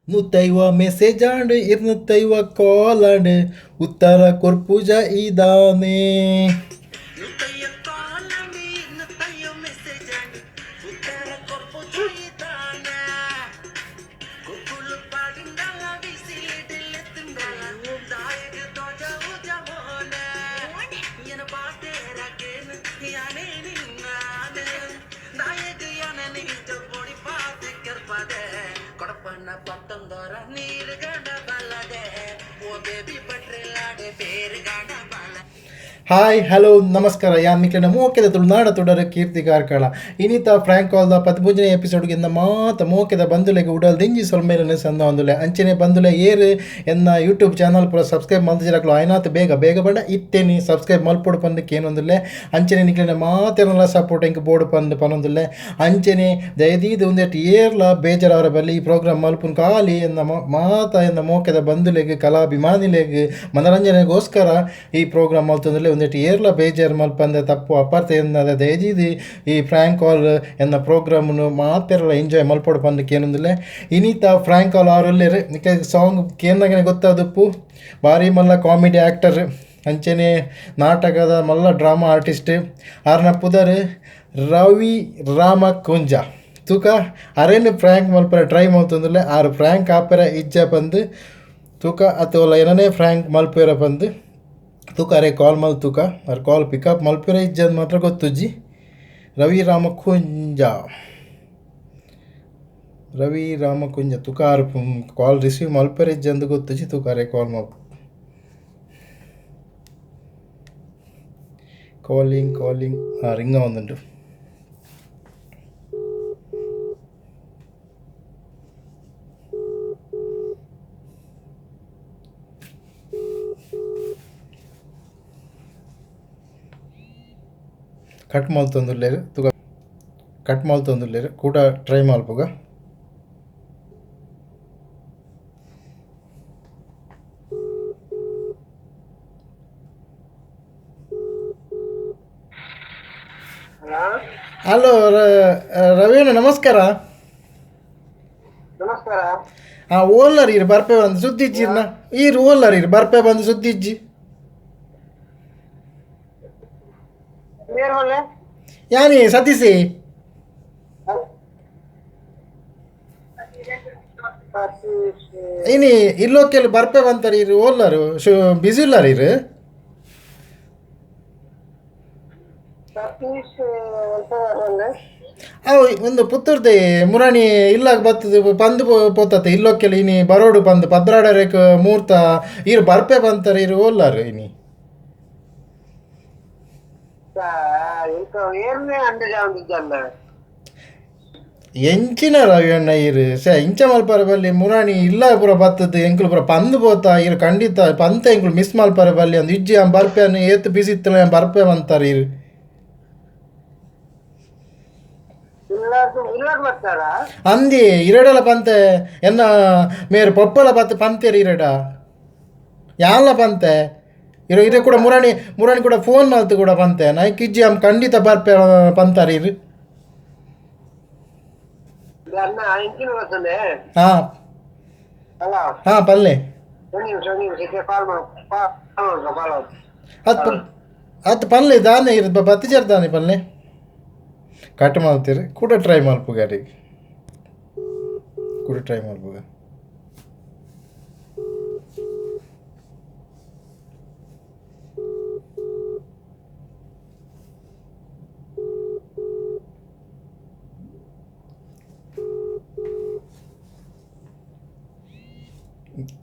ನುತ್ತೈವ message ಆಂಡ್ ಇರ್ನುತ್ತೈವ ಕಾಲ್ ಆಂಡ್ ಉತ್ತರ ಕೊರ್ಪುಜ ಇದಾನೆ. Hi hello ನಮಸ್ಕಾರ, ಯಾನ್ ನಿಕ್ಲೆನ ಮೋಕೆದ ತುಳುನಾಡ ತುಡರ ಕೀರ್ತಿ ಕಾರ್ಕಳ ಇನಿತ ಫ್ರ್ಯಾಂಕ್ ಕಾಲ್ದ 13ನೇ ಎಪಿಸೋಡ್ಗೆ ಎನ್ನ ಮಾತ ಮೋಕೆದ ಬಂಧುಲೆಗ್ ಉಡಲ್ ದಿಂಜಿ ಸೊಲ್ಮೆಲೆನ್ ಸಂದಾವೊಂದುಲ್ಲೆ. ಅಂಚನೆ ಬಂಧುಲೆ ಏರ್ ಎನ್ನ ಯೂಟ್ಯೂಬ್ ಚಾನಲ್ ಪೂರ ಸಬ್ಸ್ಕ್ರೈಬ್ ಮಲ್ತಿಜರಕ್ಲು ಆಯ್ನಾತ್ ಬೇಗ ಬೇಗ ಬಂಡ ಇತ್ತೇನಿ ಸಬ್ಸ್ಕ್ರೈಬ್ ಮಲ್ಪೊಡು ಪಂದ್ ಕೇನೊಂದುಲ್ಲೆ. ಅಂಚನೆ ನಿಕ್ಲೆನ ಮಾತೆರ್ನಲ ಸಪೋರ್ಟ್ ಎಂಕ್ ಬೋಡು ಪಂದ್ ಪನೊಂದುಲ್ಲೆ. ಅಂಚನೆ ದಯದೀದ್ ಉಂದೆಟ್ ಏರ್ಲ ಬೇಜಾರವರ ಬಲ್ಲಿ ಈ ಪ್ರೋಗ್ರಾಮ್ ಮಲ್ಪುನ್ ಖಾಲಿ ಎನ್ನ ಮಾತ ಎನ್ನ ಮೋಕೆದ ಬಂಧುಲೆಗ್ ಕಲಾಭಿಮಾನಿಲೆಗ್ ಮನರಂಜನೆಗೋಸ್ಕರ ಈ ಪ್ರೋಗ್ರಾಮ್ ಮಲ್ತೊಂದುಲ್ಲೆ. ಒಂದೆಟ್ ಏರ್ಲ ಬೇಜಾರು ಮಲ್ಪಂದೆ ತಪ್ಪು ಅಪಾರ್ಥ ಎನ್ನದ ದಯದೀದ್ ಈ ಫ್ರ್ಯಾಂಕ್ ಕಾಲ್ ಎನ್ನ ಪ್ರೋಗ್ರಾಮ್ನು ಮಾತೆರ್ಲ ಎಂಜಾಯ್ ಮಲ್ಪೊಡು ಪಂದ್ ಕೇನೊಂದುಲ್ಲೆ. ಇನಿತ ಫ್ರ್ಯಾಂಕ್ ಕಾಲ್ ಆರುಲ್ಲೆರ್ ನಿಕ್ಕೆ ಸಾಂಗ್ ಕೇನ್ನಗನೆ ಗೊತ್ತಾದುಪ್ಪು, ಬಾರಿ ಮಲ್ಲ ಕಾಮಿಡಿ ಆ್ಯಕ್ಟರ್ ಅಂಚನೆ ನಾಟಕದ ಮಲ್ಲ ಡ್ರಾಮಾ ಆರ್ಟಿಸ್ಟ್ ಆರ್ನ ಪುದರ್ ರವಿ ರಾಮಕುಂಜ. ತೂಕ ಅರೇನು ಫ್ರ್ಯಾಂಕ್ ಮಲ್ಪರೆ ಟ್ರೈ ಮಲ್ತೊಂದುಲ್ಲೆ, ಆರು ಫ್ರ್ಯಾಂಕ್ ಆಪೆರ ಇಜ್ಜ ಪಂದ್ ತೂಕ ಅತೋಲ ಏನನೇ ಫ್ರ್ಯಾಂಕ್ ಮಲ್ಪೆರ ಪಂದ್ ತೂಕ ಅರೆ ಕಾಲ್ ಮಲ್ ತೂಕ ಅರೆ ಕಾಲ್ ಪಿಕಪ್ ಮಲ್ಪೆರ ಇಜ್ಜಂದ್ ಮಾತ್ರ ಗೊತ್ತುಜ್ಜಿ. ರವಿ ರಾಮಕುಂಜ, ರವಿ ರಾಮಕುಂಜ ತೂಕ ಆರು ಕಾಲ್ ರಿಸೀವ್ ಮಲ್ಪೆರ ಇಜ್ಜಂದ್ ಗೊತ್ತುಜ್ಜಿ. ತೂಕ ಅರೆ ಕಾಲ್ ಮಲ್ calling calling ring ಆವೊಂದುಂಡು. Cut ಮಲ್ತೊಂದುಲ್ಲೆರ್ ತೂಕ ಕಟ್ ಮಲ್ತೊಂದುಲ್ಲೆರ್ ಕೂಡ ಟ್ರೈ ಮಲ್ಪುಗ. ಹಲೋ ರವೀಣ ನಮಸ್ಕಾರ. ನಮಸ್ಕಾರ. ಹಾಂ ಓಲ್ಲರ್ ಇರು ಬರ್ಪೆ ಬಂದು ಸುದ್ದಿಜ್ಜಿರ್ನ ಈರು ಓಲ್ಲರ್ ಇರು ಬರ್ಪೆ ಬಂದು ಸುದ್ದಿಜ್ಜಿ. ಯಾನಿ ಸತೀಶಿ ಇನಿ ಇಲ್ಲೋಕೆಲ್ ಬರ್ಪೆ ಬಂತಾರೆ ಇರು ಓಲ್ಲರು ಬಿಸಿ ಇಲ್ಲಾರ ಇರು ಅವು ಒಂದು ಪುತ್ತೂರ್ದೆ ಮುರಾಣಿ ಇಲ್ಲಾಗ ಬತ್ತದ ಪಂದ್ ಪೋತತೆ ಇಲ್ಲೋಕೆಲ್ ಇನಿ ಬರೋಡು ಪಂದ್ ಪದ್ರಾಡರೇಕ್ ಮೂರ್ತ ಇರು ಬರ್ಪೆ ಬಂತಾರೆ ಇರು ಓಲ್ಲಾರು ಇನಿ. ಎಂಚಿನ ರವಿಯಣ್ಣ ಇರು ಸೆ ಇಂಚ ಮಲ್ಪರ ಬಲ್ಲಿ ಮುರಾಣಿ ಇಲ್ಲ ಪೂರ ಬತ್ತದ ಎಂಕುಲು ಪೂರ ಪಂದ್ ಪೋತ ಇರು ಖಂಡಿತ ಪಂತ ಎಂಕುಲು ಮಿಸ್ ಮಲ್ಪರ ಬಲ್ಲಿ ಅಂದ್ ಇಜ್ಜಿ ಆಂ ಬರ್ಪೆ ಅನ್ನು ಏತ್ ಬಿಸಿ ಇತ್ತಲ್ಲ ಬರ್ಪೆ ಬಂತಾರೆ ಇರು. ಅಂದಿ ಇರಡಲ ಪಂತೆ ಎನ್ನ ಮೇರು ಪೊಪ್ಪಲ ಪತ್ ಪಂತೇರು ಇರಡ ಯಾನ್ಲ ಪಂತೆ ಇರೋ ಇರೆ ಕೂಡ ಮುರಾಣಿ ಮುರಾಣಿ ಕೂಡ ಫೋನ್ ಮಲ್ತು ಕೂಡ ಪಂತೆ ನಾಯ್ಕ್ ಇಜ್ಜಿ ಆಂ ಖಂಡಿತ ಬರ್ಪೆ ಪಂತಾರೆ ಇರು. ಹಾಂ ಹಾಂ ಪಲ್ಲೆ ಅತ್ ಅತ್ ಪಲ್ಲೆ ದಾನೆ ಇರು ಬತ್ತಿಜರ್ ದಾನೆ ಪಲ್ಲೆ ಕಟ್ ಮಲ್ತೀರಿ ಕೂಡ ಟ್ರೈ ಮಲ್ಪುಗ ಅರಿಗೆ ಕೂಡ ಟ್ರೈ ಮಲ್ಪುಗ.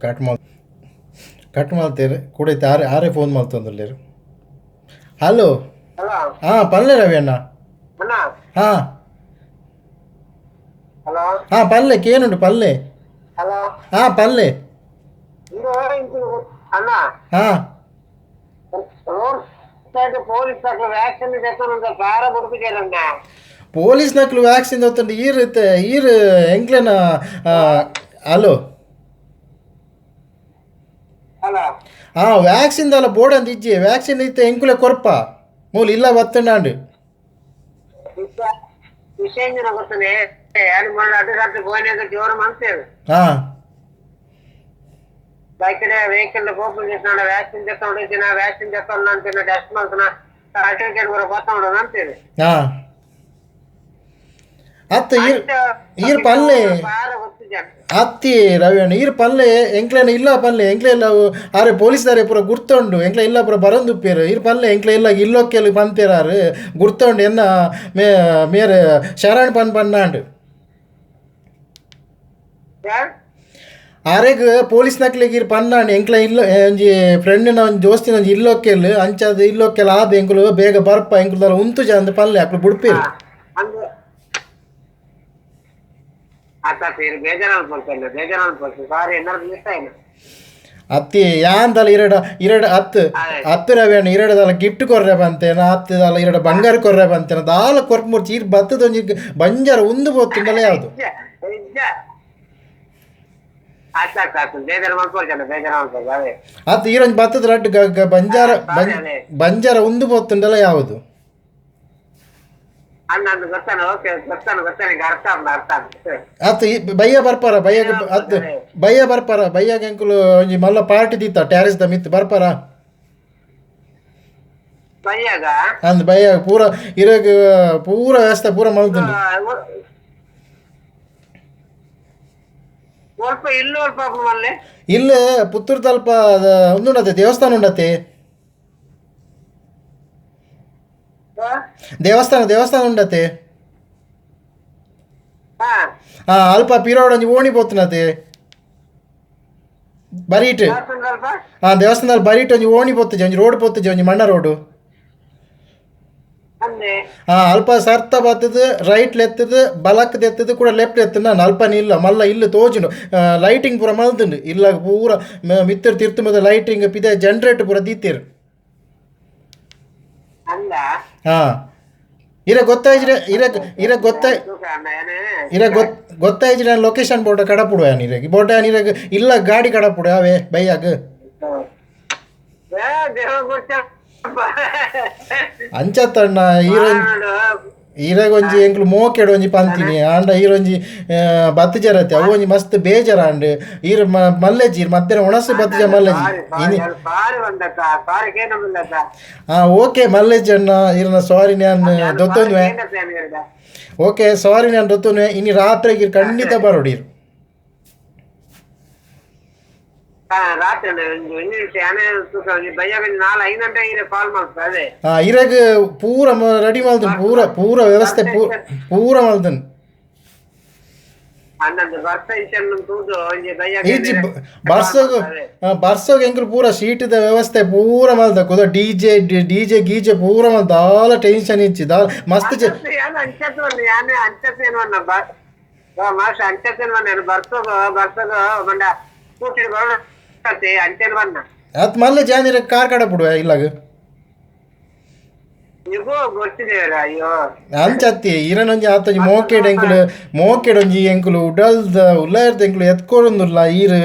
ಕಟ್ ಮಲ್ ಕಟ್ ಮಲ್ತೇರು ಕೂಡ ಇತ್ತೆ ಆರೆ ಆರೆ ಫೋನ್ ಮಲ್ತೊಂದುಲ್ಲೆರ್. ಹಲೋ ಹಾಂ ಪಲ್ಲೆ ರವಿ ಅಣ್ಣ. ಹಾಂ ಹಾಂ ಪಲ್ಲೆ ಕೇನುಂಡು ಪಲ್ಲೆ. ಹಾಂ ಪಲ್ಲೆ. ಹಾಂ ಪೊಲೀಸ್ ನಕ್ಲು ವ್ಯಾಕ್ಸಿನ್ ದೊತ್ತುಂಡು ಈರ್ ಇತ್ತೆ ಈರ್ ಎಂಕ್ಲೆನ. ಹಲೋ ಹಾಂ ವ್ಯಾಕ್ಸಿನ್ ದಾಲ ಬೋರ್ಡ್ ಅಂದ್ ಇಜ್ಜಿ ವ್ಯಾಕ್ಸಿನ್ ಇತ್ತೆ ಎಂಕುಲೆ ಕೊರ್ಪ ಮೂಲು ಇಲ್ಲ ಬತ್ತುಂಡಾಂಡ್. ಹಾಂ Bike vehicle open చేసిన ವ್ಯಾಕ್ಸಿನ್ ತಗೊಂಡಿದ್ದೀನ, ವ್ಯಾಕ್ಸಿನ್ ತಗೊಂಡು ಅಂತೀನ, ಟೆಸ್ಟ್ ಮಾಡ್ತಾನ, ಸರ್ಟಿಫಿಕೇಟ್ ಕೂಡ ಗೊತ್ತೋಣ ಅಂತೀರಿ. ಅತ್ತ ಈರ್ ಈರ್ ಪಲ್ಲೆ ಅತ್ತಿ ರವಿ ಅಣ್ಣ ಈರ್ ಪಲ್ಲೆ ಎಂಕ್ಲೇನ ಇಲ್ಲ ಪಲ್ಲೆ ಎಂಕ್ಲೆ ಇಲ್ಲ ಆರೆ ಪೊಲೀಸ್ದಾರೆ ಪೂರ ಗುರ್ತೊಂಡು ಎಂಕ್ಲೆ ಇಲ್ಲ ಪೂರ ಬರಂದುಪ್ಪೇರು ಈರ್ ಪಲ್ಲೆ ಎಂಕ್ಲೆ ಇಲ್ಲ ಇಲ್ಲೊಕ್ಕೆಲು ಪನ್ಪೇರಾರು ಗುರ್ತೊಂಡು ಎನ್ನ ಮೇ ಮೇರೆ ಶರಣ್ ಪನ್ ಪನ್ನಾಂಡು ಆರೆಗ್ ಪೊಲೀಸ್ ನಕ್ಲೆಗ್ ಈರ್ ಪನ್ನಾಂಡು ಎಂಕ್ಲೆ ಇಲ್ಲ ಒಂಜಿ ಫ್ರೆಂಡಿನ ಒಂಜಿ ದೋಸ್ತಿನ ಒಂಜಿ ಇಲ್ಲೊಕ್ಕೆಲ್ ಅಂಚಾದ ಇಲ್ಲೊಕ್ಕೆಲ್ ಆದ ಎಂಕುಲು ಬೇಗ ಬರ್ಪ ಎಂಕುಲು ಉಂತುಜ ಅಂದ್ ಪಲ್ಲೆ ಅಕ್ಲು ಬುಡ್ಪೇರು. ಅತ್ತಿ ಯಾಂದಲ ಇರಡ ಇರಡ ಅತ್ತು ಅತ್ತು ರವಿ ಅಣ್ಣ ಇರಡದಲ್ಲ ಗಿಫ್ಟ್ ಕೊರ್ರೆ ಬಂತೇನ ಅತ್ತದಲ್ಲ ಇರಡ ಬಂಗಾರ ಕೊರ್ರೆ ಬಂತೇನ ದಾಲ ಕೊರ್ಪು ಮುರ್ಚಿ ಈರ್ ಬತ್ತದ ಒಂಜಿ ಬಂಜಾರ ಉಂದು ಪೋತುಂಡಲ ಯಾವುದು. ಅತ್ತು ಈರೊಂಜಿ ಬತ್ತದ ರಡ್ಡ್ ಬಂಜಾರ ಬಂಜಾರ ಉಂದು ಪೋತುಂಡಲ ಯಾವುದು. ಅತ್ತು ಬಯ್ಯ ಬರ್ಪಾರ ಬಯ್ಯಗ ಅತ್ತು ಬಯ್ಯ ಬರ್ಪಾರ ಬಯ್ಯಾಗ ಎಂಕುಲು ಒಂಜಿ ಮಲ್ಲ ಪಾರ್ಟಿ ದೀತ ಟ್ಯಾರಿಸ್ the ಮಿತ್ ಬರ್ಪಾರ ಅಂದ್ ಬಯ್ಯಾಗ ಪೂರ ಇರಗ ಪೂರ ವ್ಯವಸ್ಥೆ ಪೂರ ಮಲ್ದುಂಡು. ಇಲ್ಲ ಪುತ್ತೂರು ತಲ್ಪ ಉಂದುಂಡತೆ ದೇವಸ್ಥಾನ ಉಂಡತೆ ದೇವಸ್ಥಾನ ದೇವಸ್ಥಾನ ಉಂಡತೆ ಅಲ್ಪ ಪಿರೋಡ್ ಒಂಜಿ ಓಣಿ ಪೋತುನತೆ ಬರೀಟ್ ದೇವಸ್ಥಾನದಲ್ಲಿ ಬರೀಟ್ ಒಂಜಿ ಓಣಿ ಪೋತುಜಿ ಒಂಜಿ ರೋಡ್ ಪೋತುಜಿ ಒಂಜಿ ಮಣ್ಣ ರೋಡು ಅಲ್ಪ ಸರ್ತ ಬತ್ತದ ರೈಟ್ ಎತ್ತದ ಬಲಕ್ ಎತ್ತದ ಕೂಡ ಲೆಫ್ಟ್ ಎತ್ತದ ನಾನು ಅಲ್ಪನ ಇಲ್ಲ ಮಲ್ಲ ಇಲ್ಲ ತೋಜುಂಡು ಲೈಟಿಂಗ್ ಪೂರ ಮಲ್ದುಂಡು ಇಲ್ಲ ಪೂರ ಮಿತ್ತರ್ ತಿರ್ತು ಮದ ಲೈಟಿಂಗ್ ಪಿದೆ ಜನರೇಟರ್ ಪೂರ ದೀತೇರು. ಇರ ಗೊತ್ತಾಯ್ಜಿರ ಇರ ಇರ ಗೊತ್ತಾಯ್ ಇರ ಗೊತ್ತಾಯ್ಜಿರ ಲೊಕೇಶನ್ ಬೋರ್ಡ್ ಕಡಪುಡುವ ಇರಗೆ ಬೋರ್ಡ್ ಇರಗ ಇಲ್ಲ ಗಾಡಿ ಕಡಪುಡು ಅವೇ ಬೈಯಾಗ ಅಂಚತ್ತಣ್ಣ ಈರಗೊಂಜಿ ಎಂಕ್ಲು ಮೋಕೆಡ್ ಒಂಜಿ ಪಂತಿನಿ ಆಂಡ ಈರೊಂಜಿ ಬತ್ತು ಜರತೆ ಅವು ಒಂಜಿ ಮಸ್ತ್ ಬೇಜಾರ ಅಂಡ್ ಈರ್ ಮಲ್ಲೆಜಿ ಈರ್ ಮಧ್ಯಾಹ್ನ ಒಣಸು ಬತ್ತು ಮಲ್ಲೆಜಿ ಓಕೆ ಮಲ್ಲೆಜ್ ಅಣ್ಣ ಈರ್ನ ಸಾರಿ ನಾನು ದೊತ್ತೊಂದುವೆ ಓಕೆ ಸಾರಿ ನಾನು ದೊತ್ತೊಂದುವೆ ಇನ್ನು ರಾತ್ರಿಗೆ ಖಂಡಿತ ಬರೋಡಿ. ಇರಗ ಪೂರ ರೆಡಿ ಮಲ್ದನ್ ಪೂರ ಪೂರ ವ್ಯವಸ್ಥೆ ಪೂರ ಮಲ್ದನ್ ಬರ್ಸೋಗ ಎಂಕುಲು ಪೂರ ಸೀಟದ ವ್ಯವಸ್ಥೆ ಪೂರ ಮಲ್ದ ಕುದ ಡಿಜೆ ಡಿಜೆ ಗೀಜೆ ಪೂರ ಮಲ್ದ ದಾಲ ಟೆನ್ಷನ್ ಇಚ್ಚಿ ದಾಲ ಮಸ್ತ್ ಅತ್ ಮಲ್ಲ ಜಾನಿರ ಕಾರ್ ಕಡ ಬಿಡುವ ಇಲ್ಲಾಗ ಅಂಚತ್ತಿ ಇರನೊಂಜಿ ಆತೊಂಜಿ ಮೋಕೆಡ್ ಎಂಕುಲು ಮೋಕೆಡ್ ಒಂಜಿ ಎಂಕುಲು ಉಡಲ್ದ ಉಲ್ಲಾರ್ದ ಎಂಕುಲು ಎತ್ಕೊಡೊಂದುಲ್ಲ ಈರ್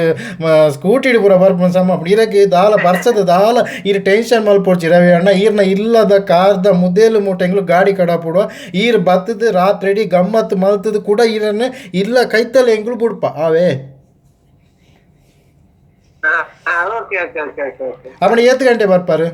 ಸ್ಕೂಟಿಡ್ ಪೂರ ಬರ್ಪುನ ಸಮ ಇರಕ್ಕೆ ದಾಲ ಬರ್ಸದ ದಾಲ ಈರ್ ಟೆನ್ಷನ್ ಮಲ್ಪೊಡ್ಚಿ ರವಿ ಅಣ್ಣ ಈರ್ನ ಇಲ್ಲದ ಕಾರ್ದ ಮುದೇಲು ಮೂಟ ಎಂಕುಲು ಗಾಡಿ ಕಡಪುಡುವ ಈರ್ ಬತ್ತದ ರಾತ್ರಿ ಗಮ್ಮತ್ತು ಮಲ್ತದ ಕೂಡ ಈರನ್ನ ಇಲ್ಲ ಕೈತಲ್ಲ ಎಂಕುಲು ಬುಡ್ಪ ಅವೇ. ಅಪ್ಪಣ ಏತ್ ಗಂಟೆ ಬರ್ಪಾರು?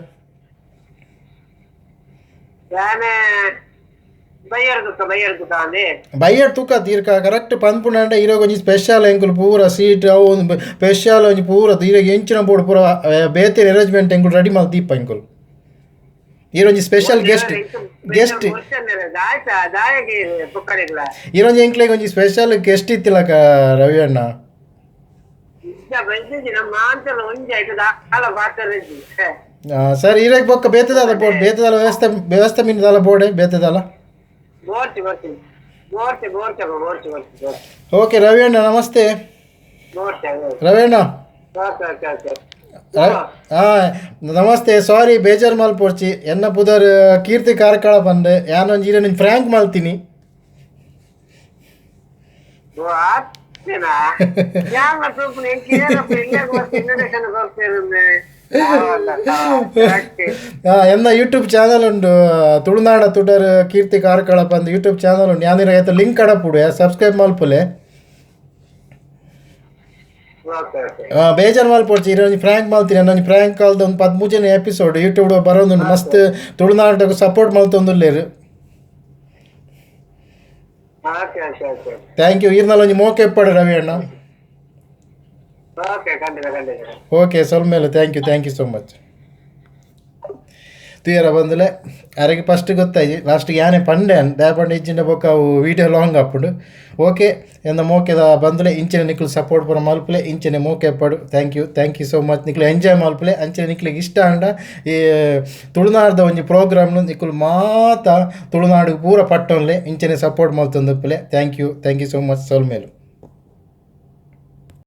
ಬೈಯರ್ ತೂಕ ತೀರ್ಕ ಕರೆಕ್ಟ್ ಪನ್ಪುಂಡ ಇರೋಗ ಒಂಜಿ ಸ್ಪೆಷಲ್ ಎಂಕುಲು ಪೂರ ಸೀಟ್ ಅವು ಒಂದು ಸ್ಪೆಷಲ್ ಒಂಜಿ ಪೂರ ಈರೆಗ್ ಎಂಚಿನ ಬೋರ್ಡ್ ಪೂರ ಬೇತೆ ಅರೇಂಜ್ಮೆಂಟ್ ಎಂಕುಲು ರೆಡಿ ಮಲ್ತ್ ದೀಪ ಎಂಕುಲು ಈರೊಂಜಿ special guest guest ಈರೊಂಜಿ ಎಂಕ್ಲೆಗ್ ಒಂಜಿ ಸ್ಪೆಷಲ್ ಗೆಸ್ಟ್ ಇತ್ತಿಲಕ ರವಿ ಅಣ್ಣ. ಸರ್ ಇರಕ್ ಬೊಕ್ಕ ಬೇತದಾಲ ಬೋರ್ಡ್ ಬೇತದಾಲ ವ್ಯವಸ್ಥೆ ವ್ಯವಸ್ಥೆ ಮೀನದಾಲ ಬೋರ್ಡೆ ಬೇತದಾಲ. ಓಕೆ ರವಿ ಅಣ್ಣ ನಮಸ್ತೆ. ರವಿ ಅಣ್ಣ ನಮಸ್ತೆ, ಸಾರಿ ಬೇಜಾರ್ ಮಲ್ಪೊಡ್ಚಿ ಎನ್ನ ಪುದರ್ ಕೀರ್ತಿ ಕಾರ್ಕಳ ಬಂದೆ ಯಾನೊಂಜಿ ಇರೆ ಫ್ರ್ಯಾಂಕ್ ಮಲ್ತೀನಿ. ಎನ್ನ ಯೂಟ್ಯೂಬ್ ಚಾನಲ್ ಉಂಡು ತುಳುನಾಡ ತುಡರ್ ಕೀರ್ತಿ ಕಾರ್ಕಳ ಬಂದು ಯೂಟ್ಯೂಬ್ ಚಾನಲ್ ಉಂಡು ಯಾನಿರ ಆಯ್ತು ಲಿಂಕ್ ಕಡಪುಡು ಸಬ್ಸ್ಕ್ರೈಬ್ ಮಲ್ಪುಲೆ. Okay okay. ಬೇಜಾರ್ ಮಲ್ಪೊಡ್ಚಿ, ಇರೆ ಒಂಜಿ ಪ್ರ್ಯಾಂಕ್ ಮಲ್ತಿನಿ. ಒಂಜಿ ಪ್ರ್ಯಾಂಕ್ ಕಾಲ್ದ ಒಂದು 13ನೇ ಎಪಿಸೋಡ್ ಯೂಟ್ಯೂಬ್ ಬರೋದುಂಡು. ಮಸ್ತ್ ತುಳುನಾಡಗ್ ಸಪೋರ್ಟ್ ಮಲ್ತೊಂದುಲ್ಲೆರ್. Okay okay okay. Thank you. ಈರ್ನಲ್ಲ ಒಂಜಿ ಮೋಕೆ ಇಪ್ಪಡು ರವಿ ಅಣ್ಣ. ಓಕೆ, ಖಂಡಿತ ಖಂಡಿತ. ಓಕೆ, ಸೊಲ್ಮೆಲು. Thank you, thank you so much. ತೂಯರ ಬಂದುಲೆ, ಅರೆಗೆ ಫಸ್ಟ್ ಗೊತ್ತಾಯ್ತು, ಲಾಸ್ಟಿಗೆ ಯಾನೆ ಪಂಡೆ ದಾಯೆ ಪಂಡ ಇಜ್ಜಿಂಡ ಬೊಕ್ಕ ಅವು ವೀಡಿಯೋ ಲಾಂಗ್ ಆಪುಂಡು. ಓಕೆ, ಎಂದ ಮೋಕೆದ ಬಂದುಲೆ, ಇಂಚಿನ ನಿಕ್ಲು ಸಪೋರ್ಟ್ ಪೂರ ಮಲ್ಪುಲೆ, ಇಂಚಿನ ಮೋಕೆ ಪಡು. Thank you, thank you so much. ನಿಕ್ಲು enjoy ಮಲ್ಪುಲೆ. ಅಂಚನೆ ನಿಕ್ಲಿಗೆ ಇಷ್ಟ ಆಂಡ ಈ ತುಳುನಾಡ್ದ ಒಂಜಿ ಪ್ರೋಗ್ರಾಮ್ನು ನಿಕುಲು ಮಾತ ತುಳುನಾಡು ಪೂರ ಪಟ್ಟೊನ್ಲೆ, ಇಂಚನೆ support ಮಲ್ತೊಂದುಪ್ಪುಲೆ. Thank you, thank you so much. ಸೊಲ್ಮೆಲು.